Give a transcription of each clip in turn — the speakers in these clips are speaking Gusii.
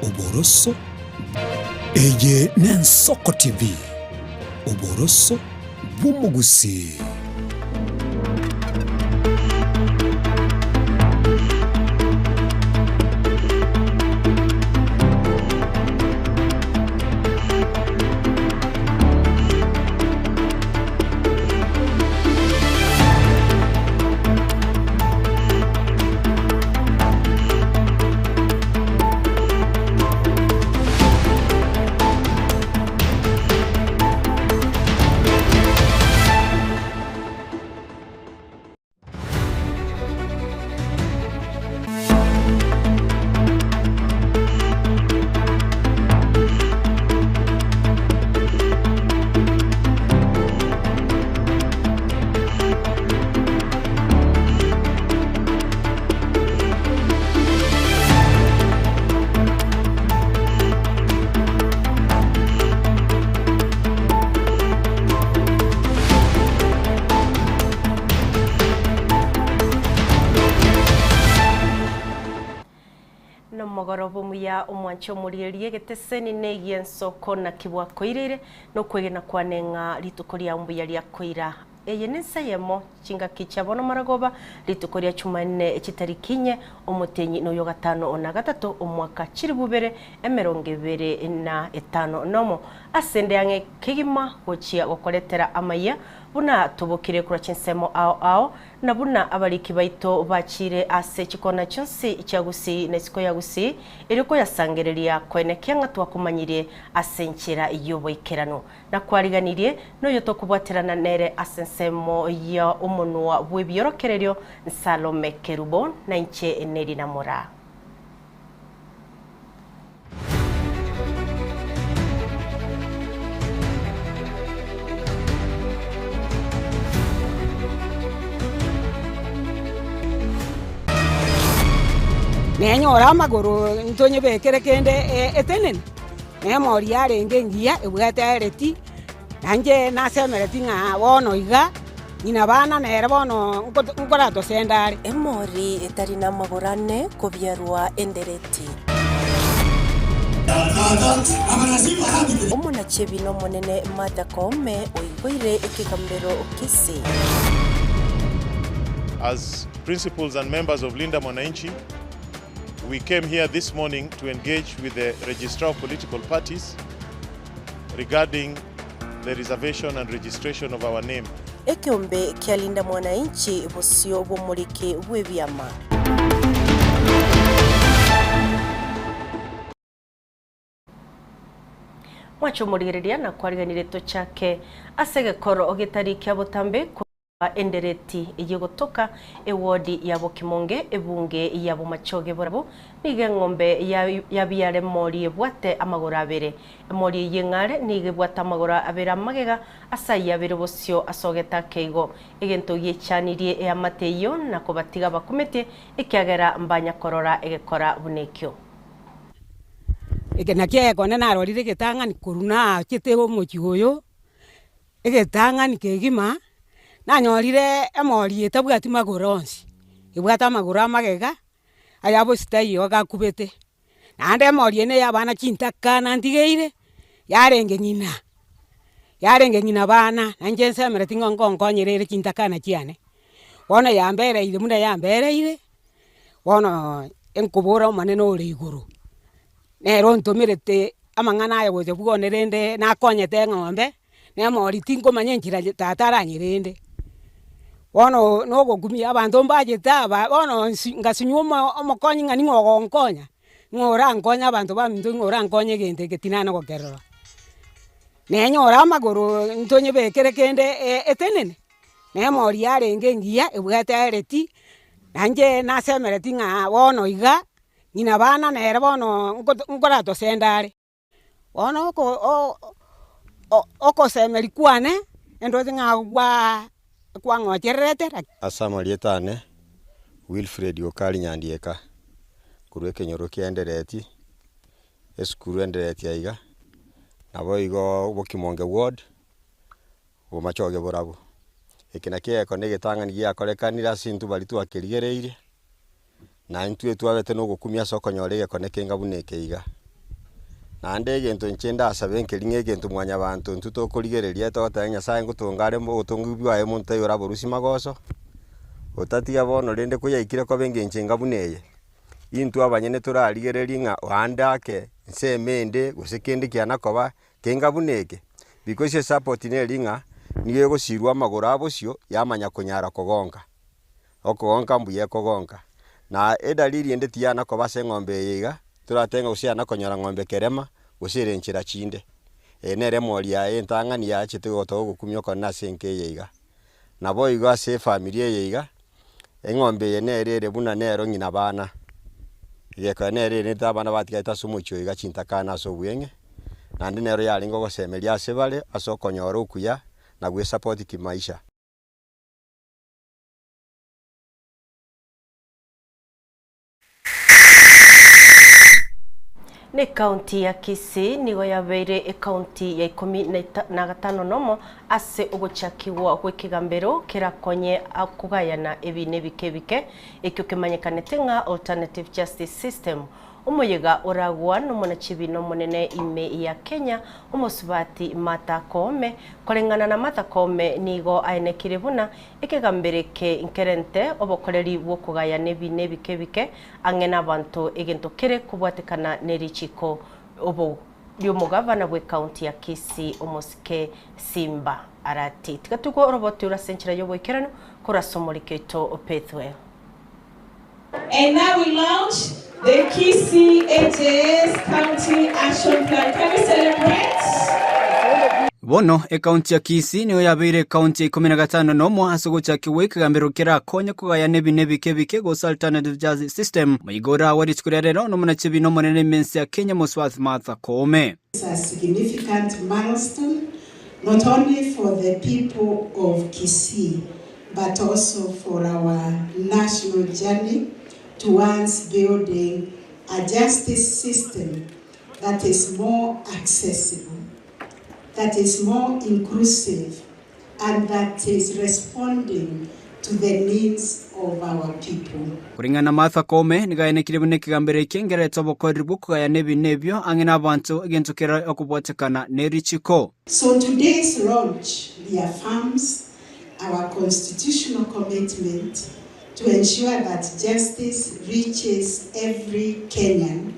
Oboroso Eye n'Ensoko TV, oboroso bw'omogusii. Nomogoroba omuya omwanche omorierie egeteseni na egiensoko naki bwakoireire, nokwegena kwane ng'a rituko riao mbuya riakoira. Eye nensa eyemo, chingaki chia bono maragoba, rituko ria Chumanne chitariki inye, omotenyi noyo gatano na gatato, omwaka chilifu ibere emerongo ebere na etano nomo. Ase nde ang'e kegima gochia gokoretera amayia, buna tobokire korwa chinsemo ao ao, Na buna abariki baito bachiire ase chikona chionsi chia Gusii na isiko ya Gusii, erio koyasangereria koenekia ng'a twakomanyirie ase enchera y'oboikeranu. Na kwariganirie noyo tokobwaterana nere ase ensemo ya omonwa bw'ebiorokererio, Salome Kerubo, na inche Nerina Moraa. Nenyore amagoro ntonyebekere kende etenene, na emori yarenge engiya ebwate ereti, nainche nasemereti ng'a bono iga. Ng'ina abana nere bono nkoratosende are. Emori etari namagoro ane kobiarwa endereti. Omonachebi nomonene Martha Koome oigoire ekegambero Kisii. As principals and members of Linda Mwananchi, we came here this morning to engage with the Registrar of Political Parties regarding the reservation and registration of our name. Ekeombe kia Linda Mwananchi bosio bw'omoriki bw'ebiama. Mwache omorigereria na kwariganire tochake ase egekoro getari kia botambe korwa endereti eyio gotoka ewodi ya Bokimonge ebunge ya Bomachoge Borabu nigo eng'ombe yabiare emori ebwate amagoro abere Emori eyio eng'are nigo ebwate amagoro abere amagega ase ayio abere bosio ase ogete akeigo. Egento giechanirie eamate eyio na kobatiga bakumetie, ekiagera mbanya korora egekora buna ekio. Eke nakio egekone narorire egetang'ani korwa nachete omochie oyo, egetang'ani kegima, nanyorire emori etabwati magoro onsi, ebwate amagoro amagega, aya bosio taiyo gakubete. Naende emori eye neya abana chintakana ntigeire, yarenge ng'ina, yarenge ng'ina bana, na inche nsemereti ng'a ngonkonyera ere chintakana chiane. Bono yambereire buna yambereire, bono nkobora omonene ore igoro, nere ontomerete amang'ana aya gocha bwone rende nakonyete eng'ombe, na emori tinkomanya enchera tata aranyerende. Bono nogokumia abanto mbachete aba, bono nsi ngasinywa omo omokonyi ng'a ning'o ogonkonya, ng'o orankonye abanto baminto ng'o orankonye egento eke tinana gokerora. Nenyore amagoro ntonyebekere kende etenene, na emori yarenge engiya ebwate ereti, na inche nasemereti ng'a bono iga, ng'ina bana nere bono nkoratosende are. Bono oko okosemeria kwane, endoche ng'a gwaa kwang'ochererete lakini. Ase amarieta ane, Wilfred Okari Nyandieka, korwa ekenyoro kia Endereti, esukuru Endereti aiga, naboigo Bokimonge ward, Bomachoge Borabu. Eke nakio egekone egetang'ani giakorekanire ase intwe baria twakerigereirie, na intwe twabete nogokumia ase okonyora egekone kenga buna eke iga. Naende egento inche ndasabe nkeri ng'a egento mwanyabanto intwe tokorigereria togoteba Nyasaye ngotonga are obotongi bwaye omonto taiyo oraborusie magoso, otatiga bono rende koyaikire koba engencho enga buna eye, intwe abanyene torarigererie ng'a oande ake ensemo ende gose kende kiana koba kenga buna eke, because esupport neri ng'a nigo egosirwa amagoro abosio yamanya konyara kogonka. Okogonka mbuya ekogonka. Na edalili ende tiyana koba ase eng'ombe eye iga, toratebe ng'a gose yana konyora ng'ombe kerema, gose ere nchera chinde. Eye nere emori yaye entang'ani yachete gotoa ogokumia okonene ase enka eye iga. Naboigo ase efamiri eye iga, eng'ombe eye nere ere buna nero ng'ina bana. Egekora nere erente abana batigarete ase omochie oyo iga chintakana ase obweng'e, naende nero yarenge ogosemeria ase bare ase okonyora okuya na gwesapoti kimaisha. Na ekaunti ya Kisii nigo yabeire ekaunti ya ikomi na gatano nomo ase ogochakigwa gw'ekegambero kerakonye kogayana ebiina ebike ebike, ekio kemanyekanete ng'a Alternative Justice System. Omoyega oragwa nomonachibina omonene ime ya Kenya, omosubati Martha Koome. Koreng'ana na Martha Koome nigo aenekire buna ekegambero eke nkerente obokoreri bw'okogayana ebiina ebike ebike ang'e nabanto egento kere kobwatekana nerichiko obo ri'omogavana bw'ecounty ya Kisii omosike Simba Arati. Tiga tugwe oroboti ore ase enchera y'oboikeranu korwa ase omoriki oito Pethuel. And now we launch the Kisii AJS County Action Plan. Can we celebrate? Bono ekaunti ya Kisii nigo yabeire ekaunti ya ikomi na gatano nomo ase ogochakigwa ekegambero kerakonye kogayana ebina ebike ebike gose Alternative Justice System. Moigo oragwe rituko ria rero nomonachebina omonene ime ense ya Kenya Moswathi Martha Koome. It's a significant milestone not only for the people of Kisii but also for our national journey towards building a justice system that is more accessible, that is more inclusive, and that is responding to the needs of our people. Koreng'ana na Martha Koome, nigo aenekire buna ekegambero eke ngerete obokoreri bw'okogayana ebina ebio ang'e nabanto, egento kere okobwatekana ne richiko. So today's launch reaffirms our constitutional commitment to ensure that justice reaches every Kenyan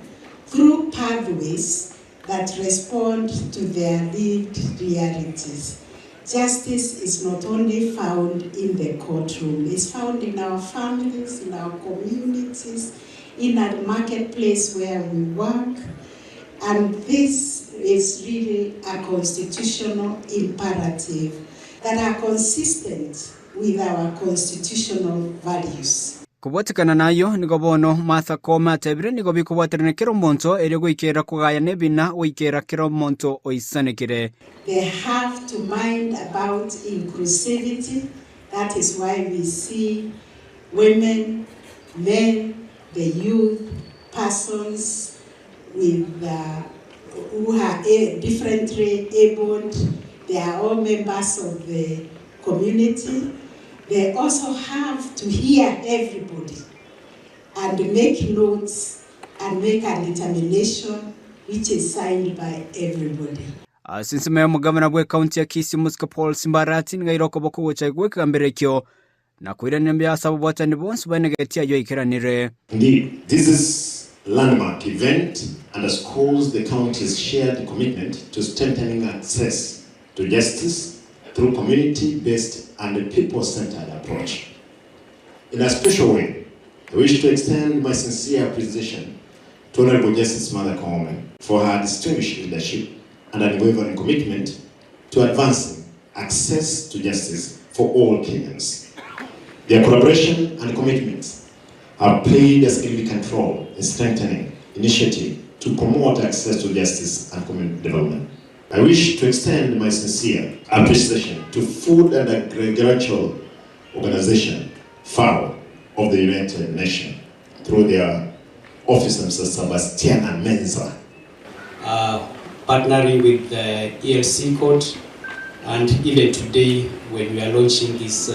through pathways that respond to their lived realities. Justice is not only found in the courtroom, it's found in our families, in our communities, in our marketplace where we work. And this is really a constitutional imperative that are consistent with our constitutional values. Kobwatekana nayio, nigo bono Martha Koome atebire nigo bikobwaterana kera omonto erio goikera kogayana ebina goikera kera omonto oisanekire. They have to mind about inclusivity, that is why we see women, men, the youth, persons with who are differently abled, they are all members of the community. They also have to hear everybody and make notes and make a determination which is signed by everybody. Ase ensemo y'omogavana bw'ekaunti ya Kisii Omosike Paul Simbarati nigo aire okoboko gocha gw'ekegambero ekio na koirania mbuya ase ababwatani bonsi baenegetie ayio aikeranire. Indeed, this is landmark event underscores the county's shared commitment to strengthening access to justice through community-based and people-centered approach. In a special way, I wish to extend my sincere appreciation to Honorable Justice Martha Koome for her distinguished leadership and unwavering commitment to advancing access to justice for all Kenyans. Their collaboration and commitment have played a significant role in strengthening initiative to promote access to justice and community development. I wish to extend my sincere appreciation to Food and Agricultural Organization, FAO, of the United Nations through their officer, Mr. Sebastiana Menza. Partnering with the ELC Court, and even today when we are launching this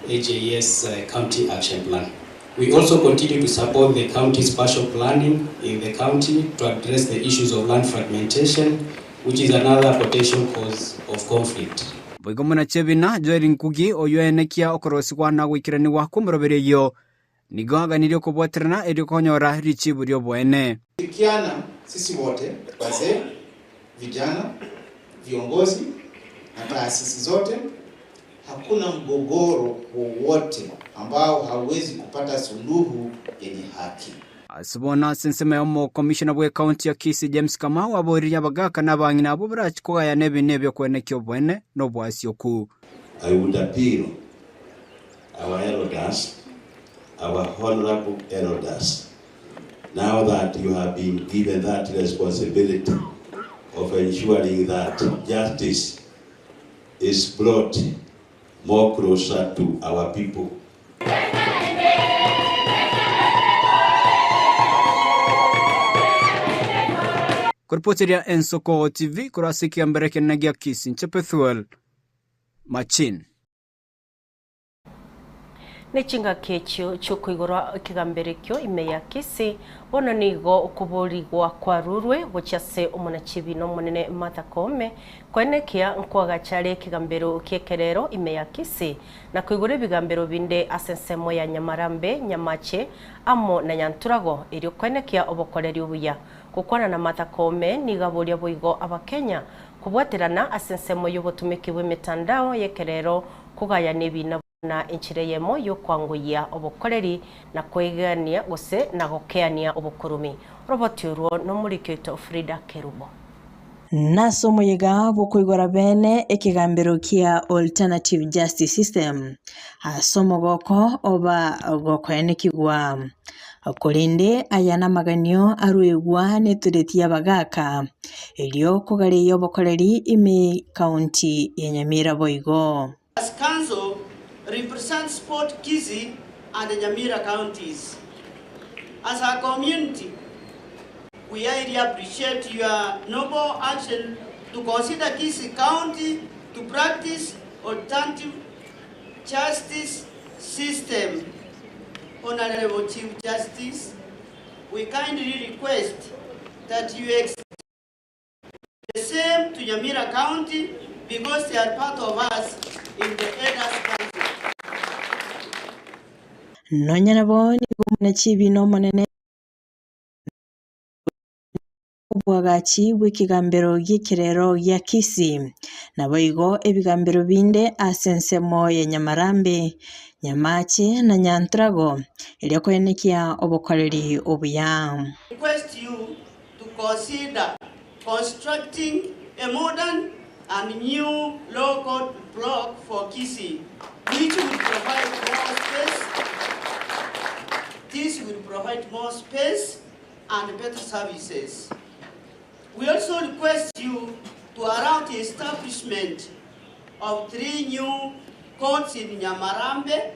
AJS County Action Plan. We also continue to support the county spatial planning in the county to address the issues of land fragmentation, which is another potential cause of conflict. Boigo Omonachebina Joel Nkugi, oyio oenekia okorosigwa na goikeranigwa kw'omoroberi oyio, nigo aganirie okobwaterana erio konyora richibu ri'oboene. Shirikiana sisi wote, wazee, vijana, viongozi na taasisi zote, hakuna mgogoro wowote ambao hauwezi kupata suluhu yenye haki. Ase bono ase ensemo ya omokomishona bw'ekaunti ya Kisii James Kamau aboririe abagaka na abang'ina abwo barachie kogayana ebina ebi'okwenekia oboene na oboasioku. I would appeal our elders, our honorable elders, now that you have been given that responsibility of ensuring that justice is brought more closer to our people. Koripoteria Ensoko TV korwa ase ekiambero ekenene gia Kisii, inche Pethuel Machin. Ne chingaki echio chi'okoigorwa ekegambero ekio ime ya Kisii, bono nigo okoborigwa kwarurwe gochia ase omonachibi na omonene Martha Koome, koenekia nkoagacha are ekegambero ki'ekerero ime ya Kisii, na koigora ebigambero binde ase ensemo ya Nyamarambe, Nyamache, amo na Nyanturago, erio koenekia obokoreri obuya. Gokwana na Martha Koome nigo aboria boigo Abakenya kobwaterana ase ensemo y'obotumeki bw'emetandao y'ekerero kogayana ebina buna enchera eyemo y'okwangoyia obokoreri na koigania gose na gokeania obokorumi. Oroboti orwo nomoriki oito Frida Kerubo. Nase omoyega bw'okoigora bene ekegambero kia Alternative Justice System ase omogoko oba gokoenekigwa. Korende aya namaganio aruegwa netureti y'abagaaka, erio kogareia obokoreri ime county ya Nyamira boigo. As council represents both Kisii and Nyamira counties. As a community, we highly appreciate your noble action to consider Kisii County to practice alternative justice system. Honorable Chief Justice, we kindly request that you extend the same to Nyamira County because they are part of us in the Elders Council. Nonya nabo nigo omonyachibi omonene Obwagachi bw'ekegambero gi'ekerero gia Kisii, naboigo ebigambero binde ase ensemo ya Nyamarambe, Nyamache na Nyantrago, erio koenekia obokoreri obuya. Request you to consider constructing a modern and new law court block for Kisii, which will provide more space. This will provide more space and better services. We also request you to allow the establishment of 3 new courts in Nyamarambe,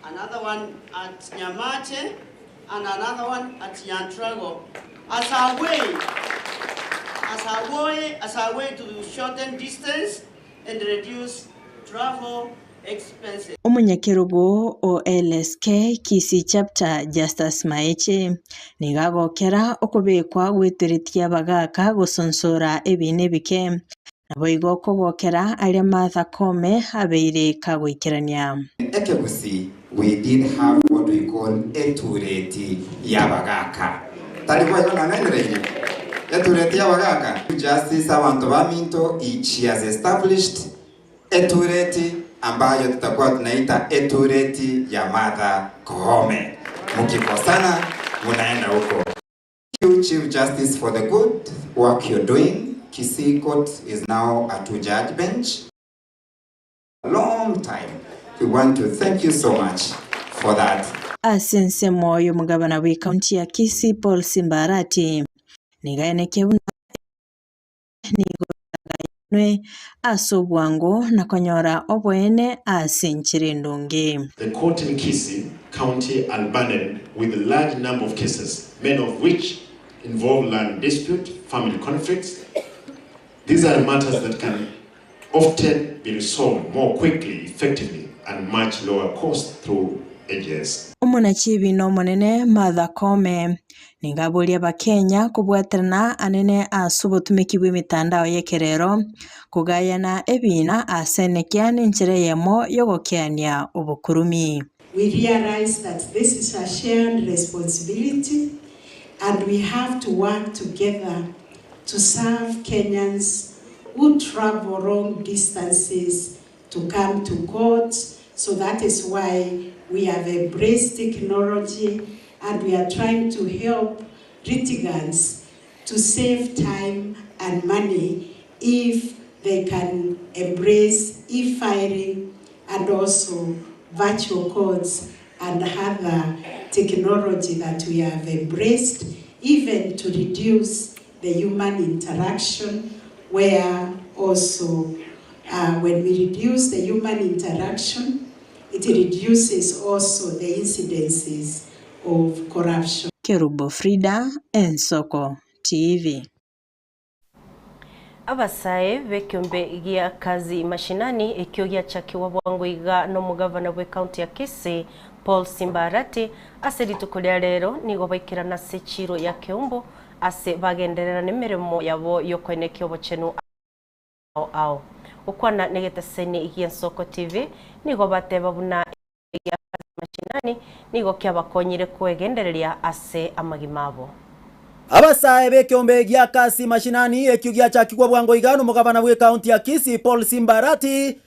another one at Nyamache, and another one at Nyantrago, as a way to shorten distance and reduce travel expenses. Omonyakerogo o LSK Kisii Chapter Justus Maeche nigo agokera okobekwa gweteretie abagaka gosonsora ebina ebike naboigo okogokera aria Martha Koome abeire kagoikerania. Ekegusii we did have what we call etureti y'abagaka. Tari boigo nang'ainereire? Etureti y'abagaka. Justice abanto baminto, she has established etureti ambayo tutakuwa tunaita etureti ya Martha Koome. Mukikosana munaenda huko. Thank you, Chief Justice, for the good work you're doing. Kisii Court is now a 2-judge bench. A long time. We want to thank you so much for that. Ase ensemo y'omogabana bw'ekaunti ya Kisii Paul Simba Arati nigo aenekia buna nigo yagayanwe ase obwango na konyora oboene ase enchera endonge. The court in Kisii County are burdened with a large number of cases, many of which involve land dispute, family conflicts. These are matters that can often be resolved more quickly, effectively, and much lower cost through AJS. Omonachibi na omonene Martha Koome nigo aboria Abakenya kobwaterana anene ase obotumeki bw'emitandao y'ekerero, kogayana ebiina ase enekia nenchera eyemo y'ogokeania obokurumi. We realize that this is a shared responsibility and we have to work together to serve Kenyans who travel long distances to come to court. So that is why we have embraced technology and we are trying to help litigants to save time and money if they can embrace e-filing and also virtual courts and other technology that we have embraced, even to reduce the human interaction, where also when we reduce the human interaction, it reduces also the incidences of corruption. Kerubo Frida, Ensoko TV. Abasae b'ekeombe gia Kazi Mashinani ekio giachakigwa bwango iga n'omogavana bw'ekaunti ya Kisii Paul Simba Arati ase rituko ria rero nigo baikerana ase echiro ya Keumbu ase bagenderera nemeremo yabo yokoenekia obochenu ao ao. Gokwana negeteseni gi'Ensoko TV nigo bateba buna gia Kazi Mashinani nigo kiabakonyire kwegendereria ase amagima abo. Abasae b'ekeombe gia Kasi Mashinani ekio giachakigwa bwango iga nomogabana bw'ekaunti ya Kisii Paul Simba Arati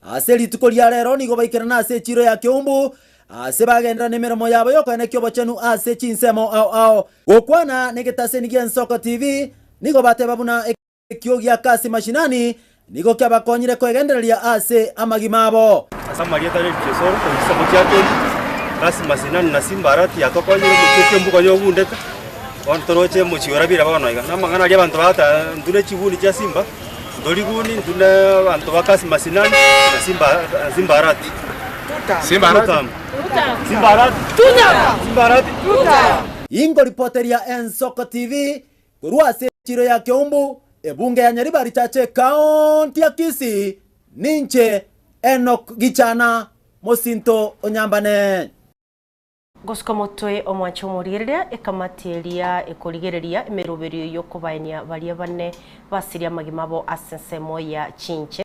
ase rituko ria rero nigo baikerana ase echiro ya Keumbu ase bagenderera nemeremo yabo yokoenekia obochenu ase chinsemo ao ao. Gokwana negetaseni gi'Ensoko TV nigo bateba buna ekio gia Kasi Mashinani nigo kiabakonyire kwegendereria ase amagima abo. Ase amarieta David Chesoro, korwa chisemo chia Keumbu, Kasi Masinani na Simba Arati yatokonyire omochie o Keumbu konya ogundete, bono toroche omochie orabire bono iga. Na amang'ana aria abanto bagoteba intwe ne chiguni chia Simba, ntori guni intwe ne abanto ba Kasi Masinani na Simba na Simba Arati. Simba Arati? Simba Arati? Simba Arati? Ingoripoteria Ensoko TV Korwa ase echiro ya Keumbu, ebunge ya Nyaribari Chache ekaonti ya Kisii, ninche Enock Gichana, mosinto o Nyambane. Gosuka motwe omwanche omorigereria ekamati eria ekorigereria emeroberio y'okobaenia baria bane basirie amagima abo ase ensemo ya chinche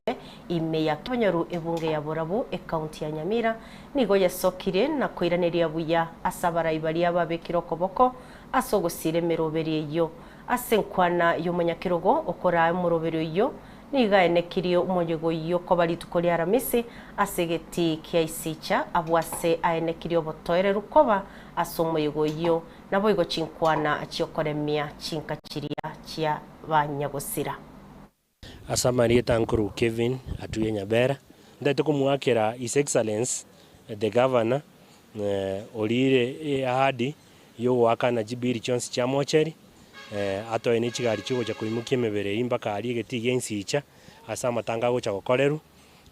ime ya Kibonyoru ebunge ya Borabu ekaunti ya Nyamira nigo yesokirie na koiraneria buya ase abarai baria babekire okoboko Ase ogosiira emeroberio eyio ase enkwana y'omonyakerogo okoraa omoroberio oyio, nigo aenekirie omoyega oyio koba rituko ria Aramisi ase egetii kia Isicha, abwo ase aenekirie obotoereru koba ase omoyega oyio, naboigo chinkwana chi'okoremia chinka chiria chia banyagosira. Ase amarieta nkorwa Kevin Atuya Nyabera, ntaete komoakera His Excellence the Governor orire eahadi yogoakana chibiri chionsi chia mocheri, atoe ne chigari chiogocha koimokia emebere eyio mpaka aria egetii gia Insicha ase amatanga agocha gokorerwa,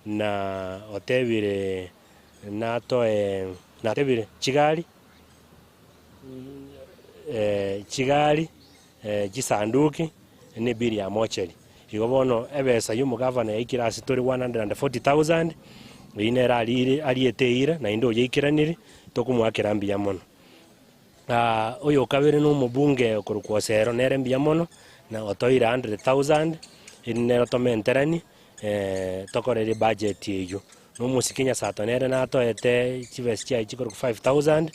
na otebire natoe natebire chigari chigari chisanduki, na ebiri ya mocheri. Igo bono ebesa y'omogavana yaikire ase tore 140,000, eyio nere arire ariete eira, naende oyeikeranire, tokomoakera mbuya mono. Oyo okabere na omobunge okorokwa Osero nere mbuya mono, na otoire 100,000, eri nere tomenteranie tokorere ebudget eyio. Na omosike Nyasato nere natoete chibesa chiaye chikorokwa 5,000,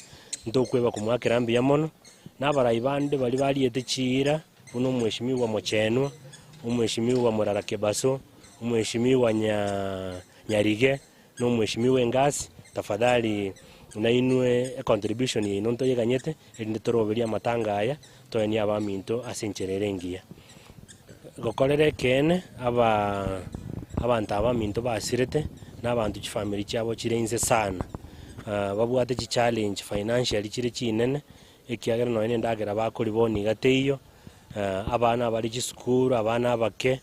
ntokweba komoakera mbuya mono, na abarai bande baria bariete chiira, buna omweshimiwa Mochenwa, omweshimiwa Murara Kebaso, omweshimiwa Nya Nyarige, na omweshimiwa Engasi, tafadhali nainwe econtribution yaino ntoyeganyete, erinde toroberie amatanga aya, toenie abaminto ase enchera ere engiya. Gokorera ekeene, aba abanto abaminto basirete, na abanto chifamiri chiabo chire inse sana, babwate chichallenge financially chire chinene, ekiagera nonye na endagera bakoria bono iga teiyo, abana abare chisukuru, abana abake,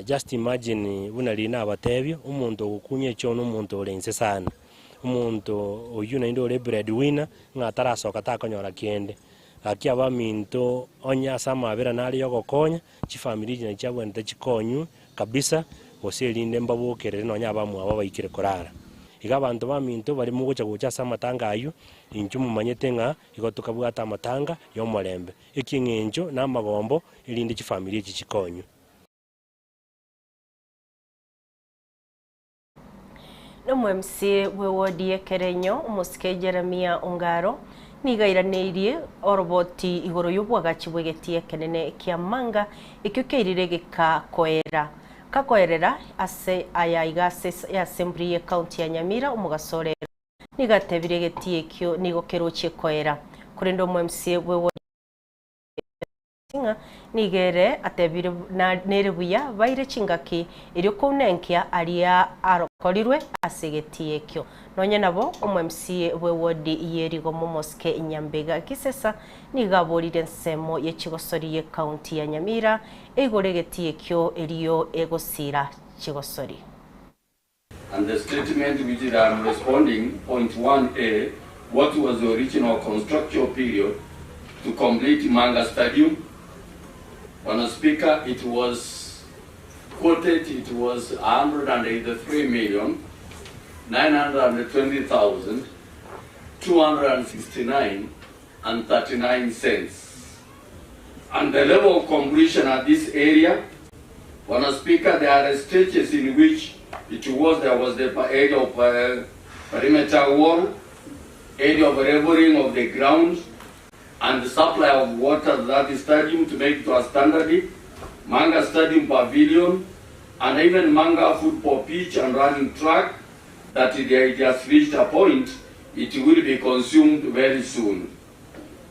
just imagine buna riria nabatebia, omonto ogokunya echoo na omonto ore inse sana, omonto oyio naende ore bread winner, ng'a atarasoka takonyora kende. Gaki abaminto onye ase amabera nare yogokonya, chifamiri echi nachi chiabwenerete chikonywe kabisa, gose erinde mbabokerere nonya abamwabo baikire korara. Iga abanto baminto baria mogocha gocha ase amatanga ayio, inchuo momanyete ng'a igo tokabwate amatanga y'omorembe, ekieng'encho na amagombo, erinde chifamiri echi chikonywe. Nomo-MC bw'ewodi y'Ekerenyo, omosike Jeremia Ongaro, nigo airaneirie oroboti igoro y'obwagachi bw'egetii ekenene kia Manga ekio keirire gekakoera kakoerera ase aya iga ase easembri y'ecounty ya Nyamira omogaso orero nigo atebirie egetii ekio nigo kerochie koera korende omo-MC bw'ewodi Ng'a nigo ere atebire nere buya baire chingaki erio kounenkia aria arokorirwe ase egetii ekio. Nonye nabo, omo-MCA bw'ewodi ye Rigomo Mosike Nyambega Gisesa nigo aborire ensemo ye chigosori y'ecounty ya Nyamira eigore egetii ekio erio egosira chigosori. And the statement which I am responding, point 1A, what was the original constructual period to complete Manga Stadium? Bwana Speaker, it was quoted, it was 183 million 920,269 and 39 cents. And the level of completion at this area, Bwana Speaker, there are stages in which it was, there was the area of perimeter wall, area of leveling of the ground, and the supply of water to that stadium to make it to a standard, Manga Stadium Pavilion, and even Manga football pitch and running track, that it has reached a point it will be consumed very soon.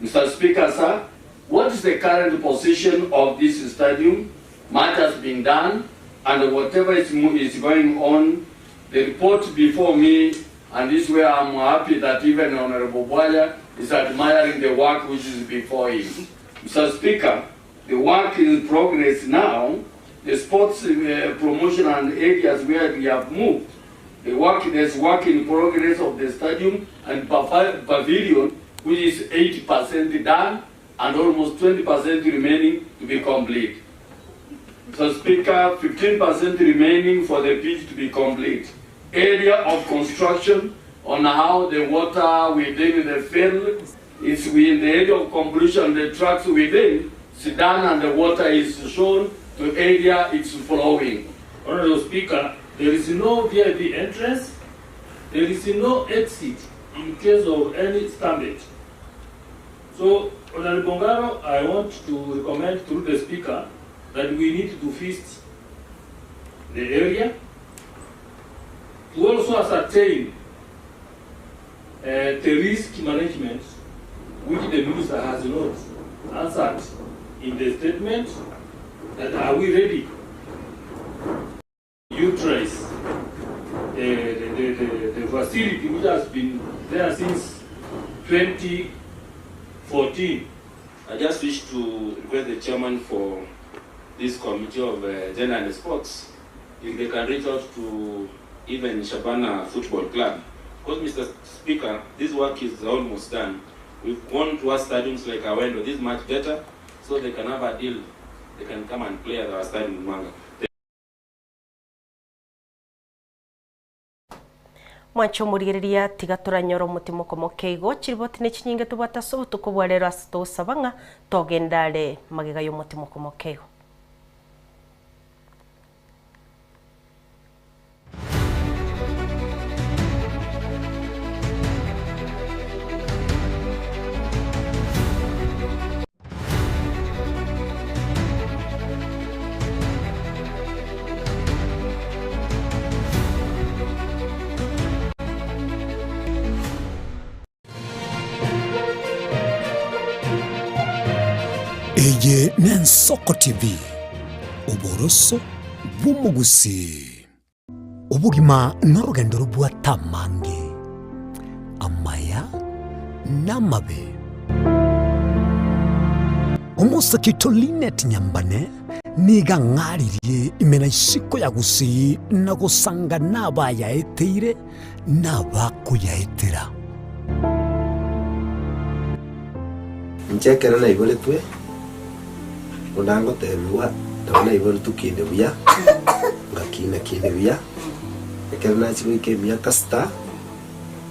Mr. Speaker, sir, what is the current position of this stadium? Much has been done, and whatever is, is going on, the report before me, and this is where I'm happy that even Honorable Bwalya is admiring the work which is before him. Mr. Speaker, the work in progress now, the sports promotion and areas where we have moved, the work, there's work in progress of the stadium and pavilion, which is 80% done and almost 20% remaining to be complete. So Speaker, 15% remaining for the pitch to be complete. Area of construction on how the water within the field is within the area of completion, the tracks within, Sudan and the water is shown to area it's flowing. Honorable Speaker, there is no VIP entrance, there is no exit in case of any stampede. So, Honorable Bongaro, I want to recommend through the Speaker that we need to feast the area to also ascertain the risk management which the minister has not answered in the statement, that are we ready to utilize the facility which has been there since 2014. I just wish to request the chairman for this committee of gender and sports, if they can reach out to even Shabana Football Club. Because, Mr. Speaker, this work is almost done. We've gone to our stadiums like Awendo, this is much better, so they can have a deal. They can come and play at our stadium in Manga. Mwanche omorigereria tiga toranyore omotimo okomoke igo chiriboti ne chinyinge tobwate ase obotuko bwa rero ase togosaba ng'a togende are magega y'omotimo okomoke igo. Eye n'Ensoko TV, oboroso bw'omogusii. Obogima norogendo robwate amange, amaya na amabe. Omosake oito Linet Nyambane nigo ang'aririe ime na isiko ya Gusii na gosanga nabayaeteire na abakoyaetera. Inche ekero naiboretwe, buna ngotebigwa, nabo naiboretwe kinde buya, ngakina kinde buya. Ekero nachia goika emiaka sita,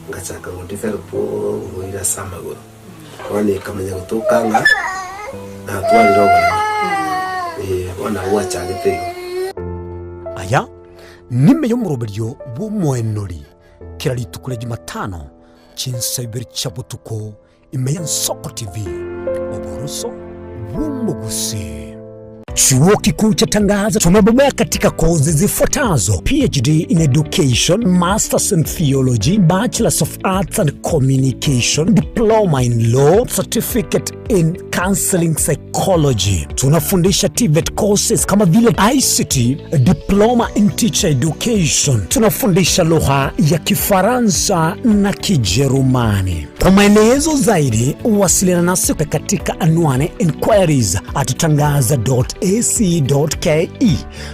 ngachaka go develop oborwaire ase amagoro. Bono ekamanya gotoka ng'a natwarire oboremo, eh, bono nabo gwachagete igo. Aya nime y'omoroberio bw'omoenori kera rituko ria Jumatano chinsa ibere chia botuko ime y'Ensoko TV, oboroso bw'omogusii. Chuo Kikuu cha Tangaza tumebobea katika kozi zifuatazo: PhD in Education, Masters in Theology, Bachelors of Arts and Communication, Diploma in Law, Certificate in Counseling Psychology. Tunafundisha TVET courses kama vile ICT, Diploma in Teacher Education. Tunafundisha lugha ya Kifaransa na Kijerumani. Kwa maelezo zaidi wasiliana nasi katika anwani inquiries at tangaza.ac.ke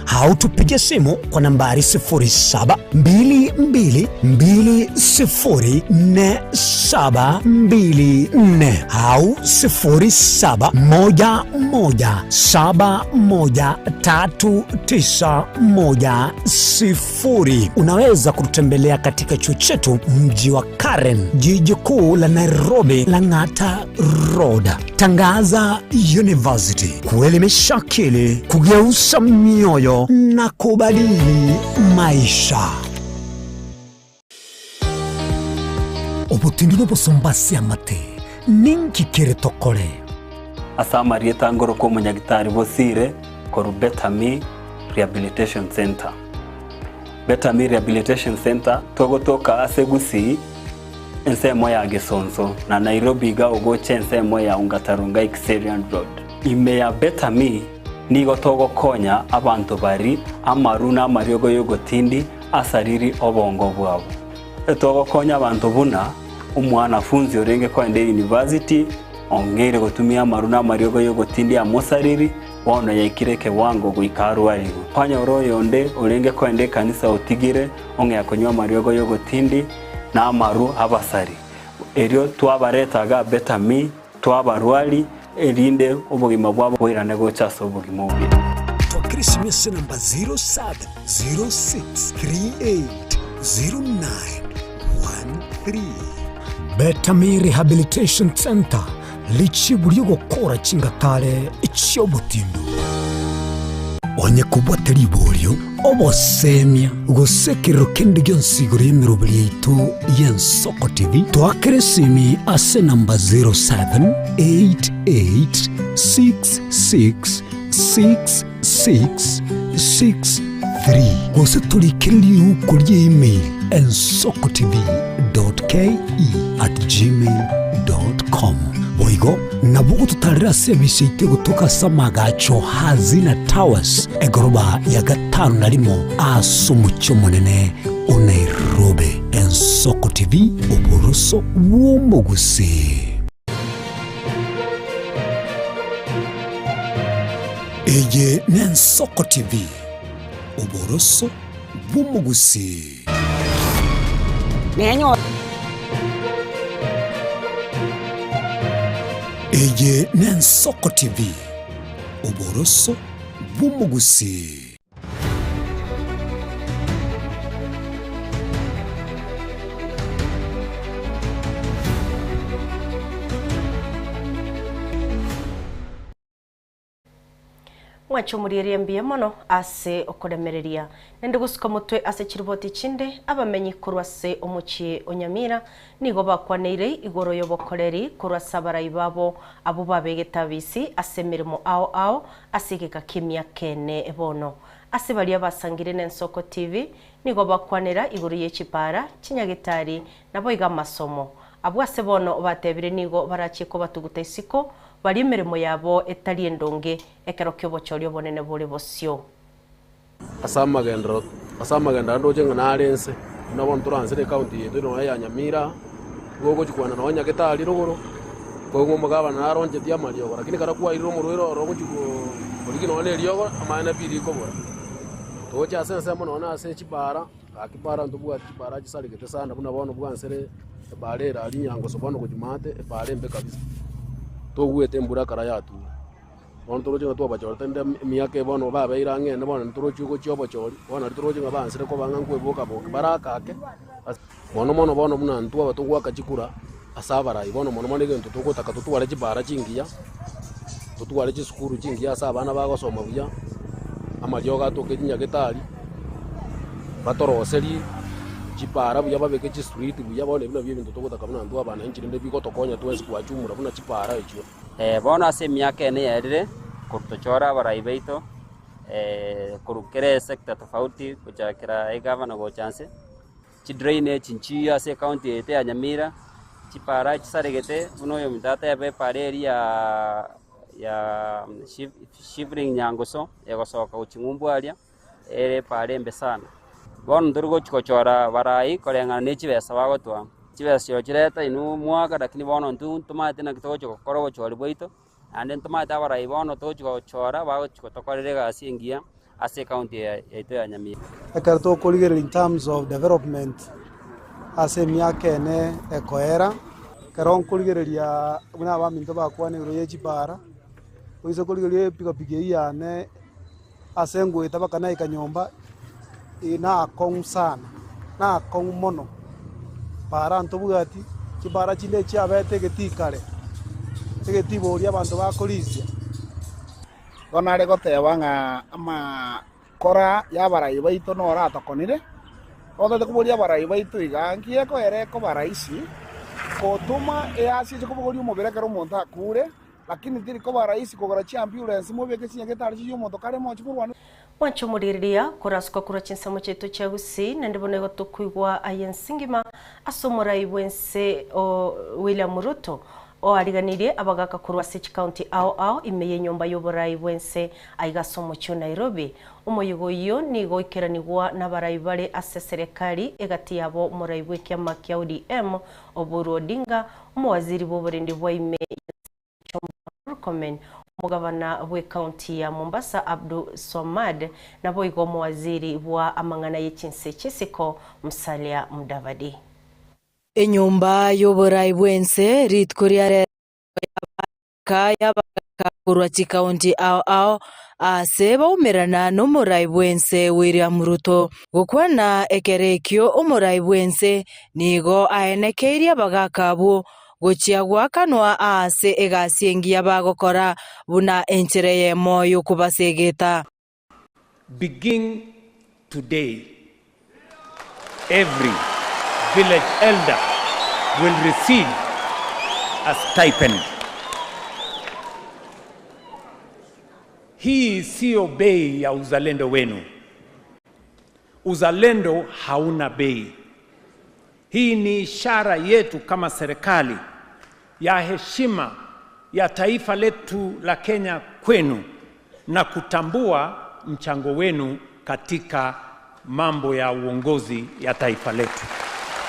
au tupige simu kwa nambari 0722204724 au 0711713910. Unaweza kututembelea katika chuo chetu mji wa Karen, jiji kuu la Nairobi, Lang'ata Road. Tangaza University, kuelimisha akili, kugeuza mioyo na kubadili maisha. Obotindi n'obosomba ase amate, ninki kere tokore? Ase amarieta ngorokwa omonyagitari Bosire korwa Better Me Rehabilitation Centre. Better Me Rehabilitation Centre togotoka ase Gusii ensemo ya Gesonso na Nairobi iga ogocha ensemo ya Ongata Rongai Kiserian Road. Ime ya Better Me nigo togokonya abanto bari amaru na amariogo y'ogotindi asariri obongo bwabo. Togokonya abanto buna omwanafunzi orenge koenda university ong'eire gotumia amaru na amariogo y'ogotindi amosariri Bono yaikire ekewango goika arwarigwe. Kwanyora oyonde orenge koenda ekanisa otigire ong'ea konywa amariogo y'ogotindi na amaru abasari. Erio twabareta iga Betami, twabarwari, erinde obogima bwabo boirane gocha ase obogima obuya. Twakera esimi ase enamba 0706380913. Betami Rehabilitation Centre Richibu ri'ogokora chingatare chi'obotindu. Onye kobwate riborio, obosemia, gose ekerero kende gionsi igoro y'emeroberi yaito y'Ensoko TV, toakere esimi ase enamba 0788666663 gose torikere riuko rie email ensokotv.ke@gmail.com. Boigo nabo ogototarera ase ebise yaito egotoka ase amagacho Hazina Towers, egoroba ya gatano na rimo ase omochie omonene o Nairobi. Ensoko TV, oboroso bw'omogusii. Eye n'Ensoko TV, oboroso bw'omogusii. Eye n'Ensoko TV, oboroso bw'omogusii. Mwanche omorierie mbuya mono ase okoremereria. Naende gosuka motwe ase chiriboti chinde, abamenyi korwa ase omochie o Nyamira nigo bakwaneire igoro y'obokoreri korwa ase abarai babo abwo babegete abisi ase emeremo ao ao ase egeka ki'emiaka ene bono. Ase baria basangire n'Ensoko TV nigo bakwanera igoro ye chipara, chinyagetari naboigo amasomo. Abwo ase bono batebire nigo barachie kobatuguta isiko baria emeremo yabo etari endonge ekero ki'obochori obonene bore bosio. Ase amagenderero ase amagenderero ndoche ng'a nare ense, buna bono toransere ecounty yaito nonya ya Nyamira, igo ogochia kogenda nonya Nyagetari rogoro, koigwa omogabana naronchetie amariogo, lakini ekero kwairire omorwaire oro ogochia korigia nonya na eriogo, amaene pi rikobora. Toche ase ensemo nonya ase chibara, gaki bara ntobwati chibara chisaregete sana buna bono bwansere ebara ere aria Nyangoso bono gochia maate, ebara embe kabisa, togwete embura ekero yature. Bono toroche ng'a twabachorete rende emiaka eye bono babeire ang'e ene bono ntorochi gochia obochori, bono nario toroche ng'a baansire koba ng'a nkoeboka boki bare ake ake. Mono mono bono buna intwe aba togoaka chikura ase abarai bono mono mono egento togotaka totware chibara chingiya, totware chisukuru chingiya ase abana bagosoma buya, amariogo atoke chinyagetari, batoroserie chibara buya babeke chistreet buya bono ebi nabio ebinto togotaka buna intwe abananchi rende bigotokonya twensi kwa jumla buna chibara echio. Bono ase emiaka ene yaerire, korwa tochore abarai baito, korwa kera esector tofauti gochakera egavana gocha nse, Chidrainage nchiiyo ase ecounty yaito ya Nyamira, chipara chisaregete buna oyominto atebe epara eria ya ya Shivling Nyangusu egosoka gochia ng'umbu aria, ere epara embe sana. Bono ntori gochi gochora abarai koreng'ana ne chibesa bagotoa, chibesa chirochio chireta inwe omwaka lakini bono intwe ntomanyete naki togochi gokora obochori bwaito. Naende ntomanyete abarai bono togochi gochora bagochi gotokorera egasi engiya ase ecounty eye yaito ya Nyamira. Ekero tokorigereria in terms of development ase emiaka ene ekoera, ekero nkorigereria buna abaminto bakwana igoro ye chipara, oise korigereria epikapiki eyio yane ase ngoeta mpaka naika nyomba, nakong'u sana, nakong'u mono, para ntobwati, chipara chinde chiabete egetii kare, egetii boria abanto bakorisia. Bono are goteba ng'a amakora y'abarai baito noro atokonire, otagete koboria abarai baito iga, nki ekoera ekoba rahisi gotoma easi eche kobogoria omobere ekero omonto akure, Lakini teri koba rahisi kogora chiambulensi mobeke chinyagetari chi'omonto kare moche morwane. Mwanche omorigereria korasuka korwa chinsemo chiaito chia Gusii, naende bono igo tokoigwa aye ense engima ase omorai bw'ense o William Ruto oariganirie abagaka korwa ase chikaunti ao ao ime y'enyomba y'oborai bw'ense aiga ase omochie o Nairobi. Omoyega oyio nigo oikeranigwa nabarai bare ase eserekari egati yabo omorai bw'ekiama kia ODM Oburu Odinga, Omowaziri bw'oborendi bwa ime y'ense Kipchumba Murkomen, omogabana bw'ecounty ya Mombasa Abdu Swamad, naboigo omowaziri bwa amang'ana ye chinse chi'isiko Musalia Mudavadi. Enyomba y'oborai bw'ense rituko ria rero Ka y'abagaaka korwa chikaunti ao ao aase baumerana nomorai bw'ense William Ruto. Gokwana ekero ekio omorai bw'ense nigo aenekeirie abagaaka abwo gochia goakanwa aase egasi engiya bagokora buna enchera eyemo y'okobasegeta. Begin today every village elder will receive a stipend. Hii siyo bei ya uzalendo wenu. Uzalendo hauna bei. Hii ni ishara yetu kama serikali ya heshima ya taifa letu la Kenya kwenu na kutambua mchango wenu katika mambo ya uongozi ya taifa letu.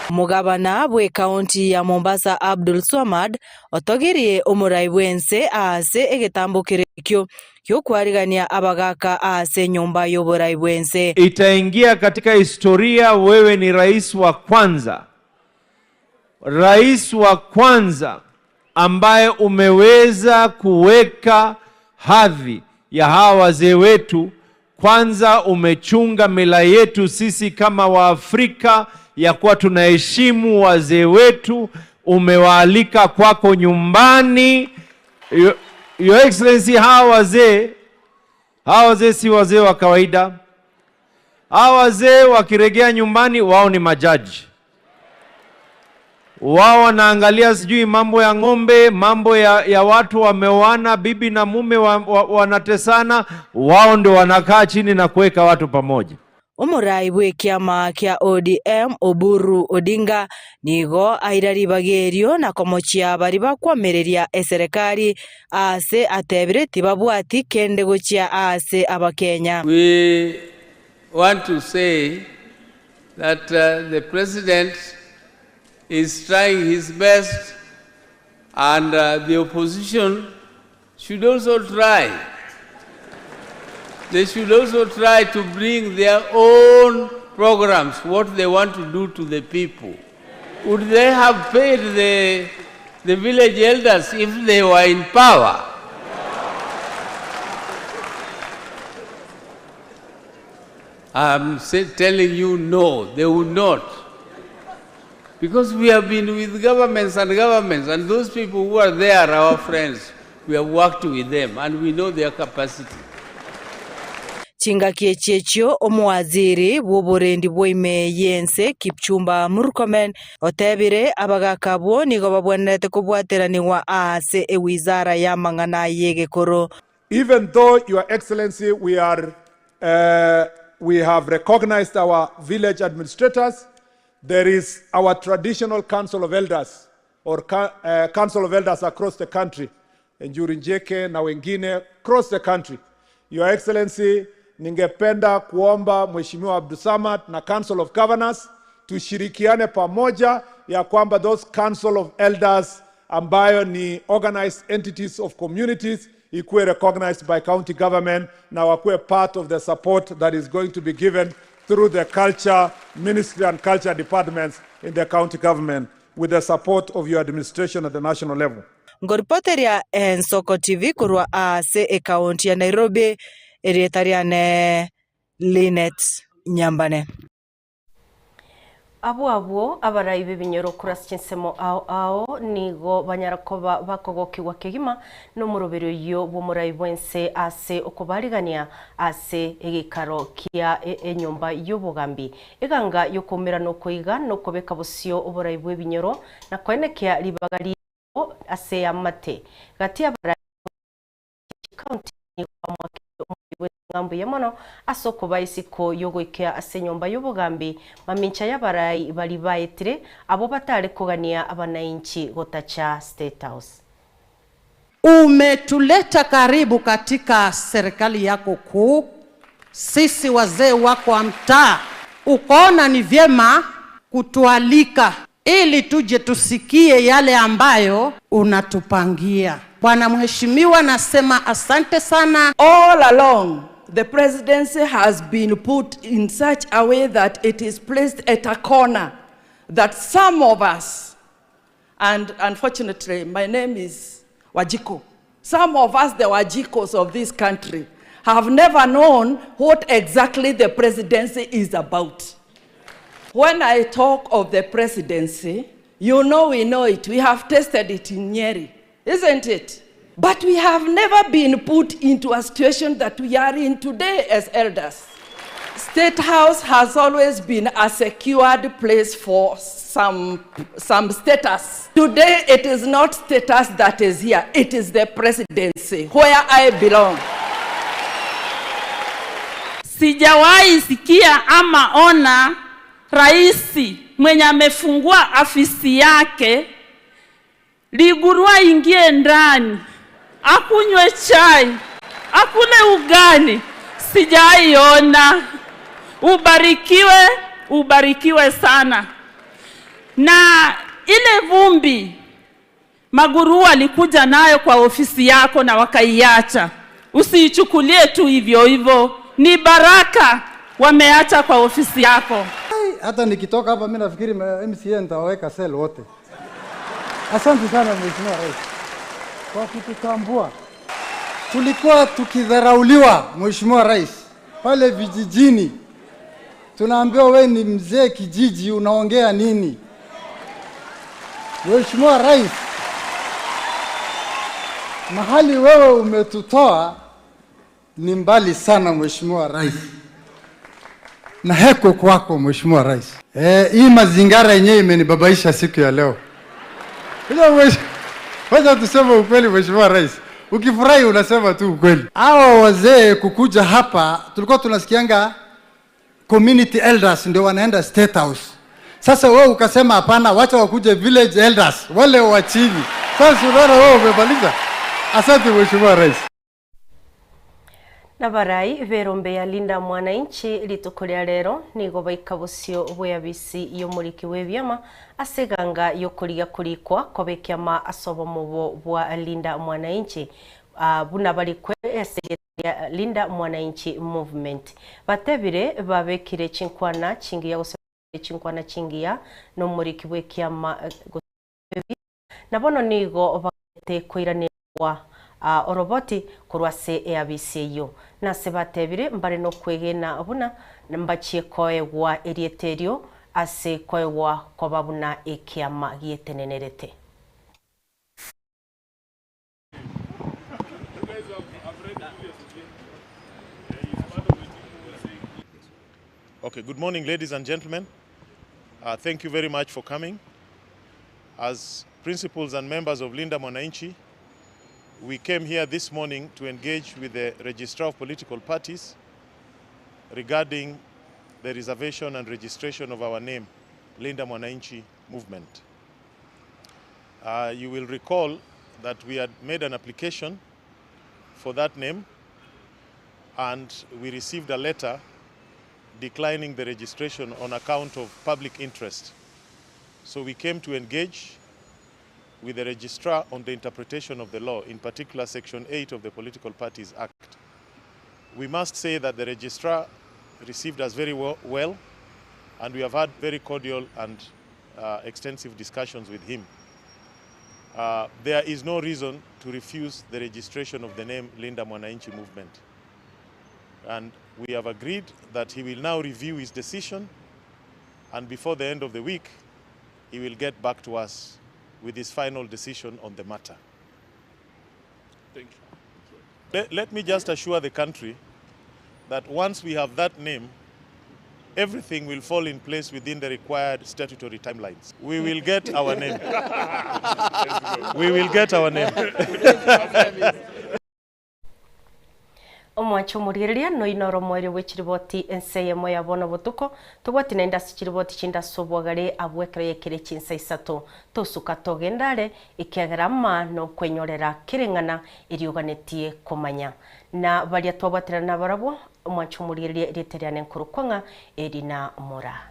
Omogabana bw'ekaunti ya Mombasa Abdul Swamad otogirie omorai bw'ense aase egetambokero ekio gi'okwarigania abagaaka aase enyomba y'oborai bw'ense. Itaingia katika historia, wewe ni rais wa kwanza, rais wa kwanza ambaye umeweza kuweka hadhi ya hawa wazee wetu. Kwanza umechunga mila yetu sisi kama Waafrika ya kuwa tunaheshimu wazee wetu, umewaalika kwako nyumbani. Your Excellency, hawa wazee hawa wazee si wazee wa kawaida. Hawa wazee wakiregea nyumbani, wao ni majaji wao wanaangalia sijui mambo ya ng'ombe, mambo ya, ya watu wameoana, bibi na mume wanatesana wa, wao ndio wanakaa chini na kuweka watu pamoja. Omorai bw'ekiama kia ODM Oburu Odinga nigo aira ribaga erio na komochia baria bakwamereria eserekari aase atebire tibabwati kende gochia aase abakenya. We want to say that uh, the president is trying his best and uh, the opposition should also try. They should also try to bring their own programs, what they want to do to the people. Would they have paid the, the village elders if they were in power? I'm telling you no, they will not. Because we have been with governments and governments, and those people who are there are our friends. We have worked with them and we know their capacity. Chingaki echi echio omowaziri bw'oborendi bwa ime y'ense Kipchumba Murkomen otebire abagaka abwo nigo babwenerete kobwateranigwa aase ewizara y'amang'ana y'egekoro. Even though your excellency we are uh, we have recognized our village administrators, there is our traditional council of elders or uh, council of elders across the country, Njuri Njeke na wengine across the country. Your Excellency, ningependa kuomba Mheshimiwa Abdusamad na Council of Governors tushirikiane pamoja ya kwamba those Council of Elders ambayo ni organized entities of communities ikuwe recognized by county government na wakuwe part of the support that is going to be given through the culture ministry and culture departments in the county government with the support of your administration at the national level. Ngoripoteria Ensoko TV korwa ase ekaunti ya Nairobi, erieta riane Linet Nyambane. Abwo abwo abarai b'ebinyoro korwa ase chinsemo ao ao nigo banyara koba bakogokigwa kegima nomoroberi oyio bw'omorai bw'ense ase okobarigania ase egeikaro kia enyomba y'obogambi. Eganga y'okoumerana okoiga nokobeka bosio oborai bw'ebinyoro na koenekia ribaga riabo ase eamate. Gati y'abarai Chikaunti nigo bamoakeire omorwoti bw'ense ng'a mbuya mono ase okobaa isiko y'ogoikea ase enyomba y'obogambi, mamincha y'abarai baria baetire, abwo batare kogania abanainchi gotacha State House. Umetuleta karibu katika serikali yako kuu, sisi wazee wako wa mtaa, ukaona ni vyema kutualika ili tuje tusikie yale ambayo unatupangia. Bwana Mheshimiwa, nasema asante sana. All along, the presidency has been put in such a way that it is placed at a corner that some of us, and unfortunately my name is Wanjiku, some of us, the Wanjikus of this country, have never known what exactly the presidency is about. When I talk of the presidency, you know we know it. We have tested it in Nyeri, isn't it? But we have never been put into a situation that we are in today as elders. State House has always been a secured place for some status. Today, it is not status that is here. It is the presidency, where I belong. Sijawahi sikia ama ona raisi mwenye amefungua afisi yake ligurua ingie ndani akunywe chai akule ugali, sijaiona. Ubarikiwe, ubarikiwe sana. Na ile vumbi maguruu alikuja nayo kwa ofisi yako na wakaiacha, usiichukulie tu hivyo hivyo, ni baraka wameacha kwa ofisi yako. Hata nikitoka hapa mimi nafikiri MCA nitawaweka cell wote. Asante sana Mheshimiwa Rais kwa kututambua. Tulikuwa tukidharauliwa Mheshimiwa Rais pale vijijini, tunaambiwa we ni mzee kijiji, unaongea nini? Mheshimiwa Rais, mahali wewe umetutoa ni mbali sana Mheshimiwa Rais, na heko kwako Mheshimiwa Rais. Hii mazingara yenyewe imenibabaisha siku ya leo. Wacha tuseme ukweli Mheshimiwa Rais. Ukifurahi unasema tu ukweli. Hawa wazee kukuja hapa, tulikuwa tunasikianga community elders ndio wanaenda State House. Sasa wewe ukasema hapana, wacha wakuje village elders, wale wa chini. Sasa unaona wewe umemaliza. Asante Mheshimiwa Rais. Nabarai b'erombe ya Linda Mwananchi rituko ria rero nigo baika bosio bw'eabisi y'omoriki bw'ebiama ase eganga y'okorigia korikwa koba ekiama ase obomobo bwa Linda Mwananchi buna barikwe ase erieta ria Linda Mwananchi Movement. Batebire babekire chinkwana chingiya gose chinkwana chingiya nomoriki bw'ekiama gose na bono nigo bagete koiranerwa. Oroboti korwa ase eabisi eyio. Nase batebire mbare nokwegena buna mbachie koegwa erieta erio ase koegwa koba buna ekiama gietenenerete. Okay, good morning, ladies and gentlemen. Uh, thank you very much for coming. As principals and members of Linda Mwananchi, we came here this morning to engage with the Registrar of Political Parties regarding the reservation and registration of our name, Linda Mwananchi Movement. Uh, you will recall that we had made an application for that name and we received a letter declining the registration on account of public interest. So we came to engage with the registrar on the interpretation of the law, in particular Section 8 of the Political Parties Act. We must say that the registrar received us very well, and we have had very cordial and extensive discussions with him. There is no reason to refuse the registration of the name Linda Mwananchi Movement. And we have agreed that he will now review his decision, and before the end of the week, he will get back to us with his final decision on the matter. Thank you. Let me just assure the country that once we have that name, everything will fall in place within the required statutory timelines. We will get our name. We will get our name. Omwanche omorigereria noino ore omoerio bwe chiriboti ense eyemo ya bono botuko, tobwati naende ase chiriboti chinde ase obwagare abwo ekero yaikire chinsa isato. Tosuka togenda are, ekiagera ama nokwenyorera kereng'ana erioganetie komanya. Na baria twabwaterana nabarabwo, omwanche omorigereria erieta riane nkorokwa ng'a Elina Moraa.